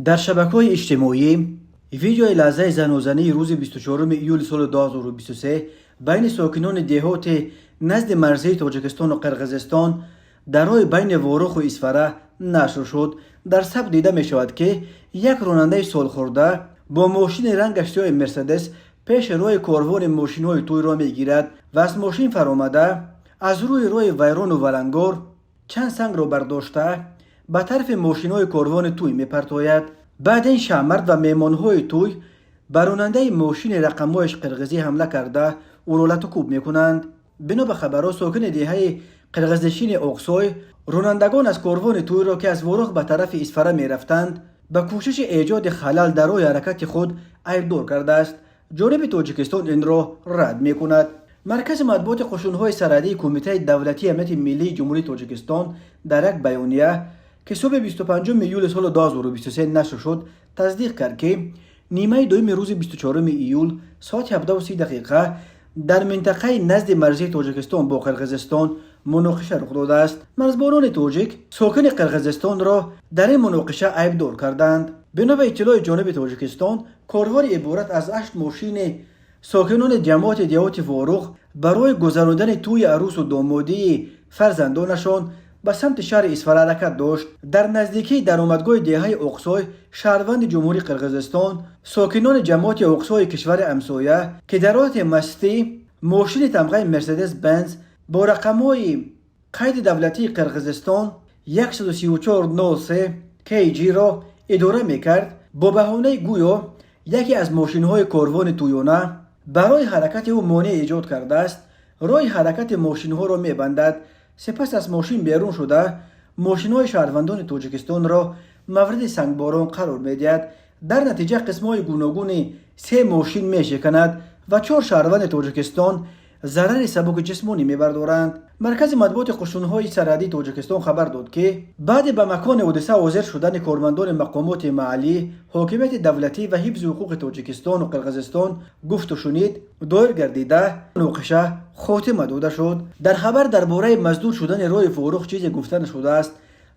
Дар шабакаҳои иҷтимоӣ видеои лаҳзаи занозании рӯзи 24 июли соли 2023 байни сокинони деҳоти назди марзии Тоҷикистону Қирғизистон дар роҳи байни Воруху Исфара нашр шуд. Дар сабт дида мешавад, ки як ронандаи солхӯрда бо мошини рангаш сиёҳи Мерседес пеши роҳи корвони мошинҳои тӯйро мегирад ва аз мошин фаромада, аз рӯи роҳи вайрону валангор чанд сангро бардошта, ба тарафи мошинҳои корвони тӯй мепартояд. Баъд ин шаҳмард ва меҳмонҳои тӯй ба ронандаи мошини рақамҳояш қирғизӣ ҳамла карда, ӯро латукӯб мекунанд. Бино ба хабарҳо, сокини деҳаи қирғизнишини Оқсой ронандагон аз корвони тӯйро, ки аз Ворух ба тарафи Исфара мерафтанд, ба кӯшиши эҷоди халал дар роҳи ҳаракати худ айбдор кардааст. Ҷониби Тоҷикистон инро рад мекунад. Маркази матбуоти қушунҳои сарҳадии Кумитаи давлатии амнияти миллии Ҷумҳурии Тоҷикистон дар як баёния, ки субҳи 25 июли соли 2023 нашр шуд, тасдиқ кард, ки нимаи дуюми рӯзи 24 июл соати 17:30 дақиқа дар минтақаи назди марзии Тоҷикистон бо Қирғизистон муноқиша рух додааст. Марзбонони тоҷик сокини Қирғизистонро дар ин муноқиша айбдор карданд. Бино ба иттилои ҷониби Тоҷикистон, корвори иборат аз ҳашт мошини сокинони ҷамоати деҳоти Ворух барои гузарондани тӯи арӯсу домодии фарзандонашон ба самти шаҳри Исфара ҳаракат дошт. Дар наздикии даромадгоҳи деҳаи Оқсой шаҳрванди Ҷумҳурии Қирғизистон сокинони ҷамоати Оқсои кишвари ҳамсоя, ки дар ҳолати мастӣ мошини тамғаи Мерседес Бенз бо рақамҳои қайди давлатии Қирғизистон 134 03 KG-ро идора мекард, бо баҳонаи гӯё яке аз мошинҳои корвони тӯёна барои ҳаракати ӯ монеъ эҷод кардааст, роҳи ҳаракати мошинҳоро мебандад, сипас аз мошин берун шуда, мошинҳои шаҳрвандони Тоҷикистонро мавриди сангборон қарор медиҳад. Дар натиҷа қисмҳои гуногуни се мошин мешиканад ва чор шаҳрванди Тоҷикистон зарари сабуки ҷисмонӣ мебардоранд. Маркази матбуоти қушунҳои сарҳадии Тоҷикистон хабар дод, ки баъде ба макони ҳодиса ҳозир шудани кормандони мақомоти маҳаллӣ, ҳокимияти давлатӣ ва ҳифзи ҳуқуқи Тоҷикистону Қирғизистон гуфтушунид доир гардида, муноқиша хотима дода шуд. Дар хабар дар бораи масдуд шудани роҳи Ворух чизе гуфта нашудааст,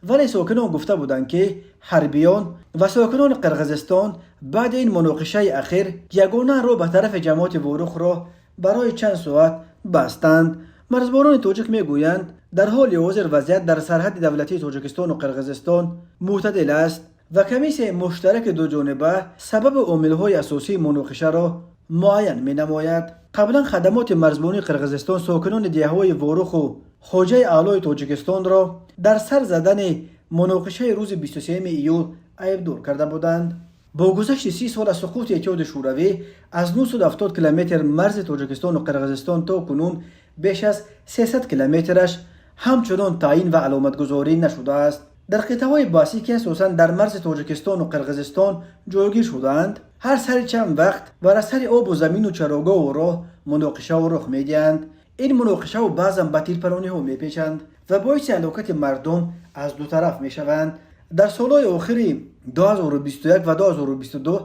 вале сокинон гуфта буданд, ки ҳарбиён ва сокинони Қирғизистон баъди ин муноқишаи ахир ягона роҳ ба тарафи ҷамоати Ворухро барои чанд соат бастанд. Марзбонони тоҷик мегӯянд, дар ҳоли ҳозир вазъият дар сарҳади давлатии Тоҷикистону Қирғизистон мӯътадил аст ва комиссияи муштараки дуҷониба сабабу омилҳои асосии муноқишаро муайян менамояд. Қаблан хадамоти марзбонии Қирғизистон сокинони деҳаҳои Воруху Хоҷаи Аълои Тоҷикистонро дар сар задани муноқишаи рӯзи 23 июл айбдор карда буданд. Бо гузашти 30 сол аз суқути Иттиҳоди Шӯравӣ, аз 970 километр марзи Тоҷикистону Қирғизистон то кунун беш аз 300 километраш ҳамчунон таъин ва аломатгузорӣ нашудааст. Дар қитъаҳои баҳсӣ, ки асосан дар марзи Тоҷикистону Қирғизистон ҷойгир шудаанд, ҳар сари чанд вақт бар асари обу замину чарогоҳу роҳ муноқишаҳо рух медиҳанд. Ин муноқишаҳо баъзан ба тирпарониҳо мепечанд ва боиси ҳалокати мардум аз ду тараф мешаванд. Дар солҳои охири 2021 ва 2022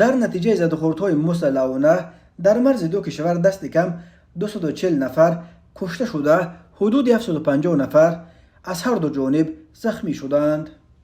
дар натиҷаи задухӯрдҳои мусаллаҳона дар марзи ду кишвар дасти кам 240 нафар кушта шуда, ҳудуди 750 нафар аз ҳар ду ҷониб захмӣ шуданд.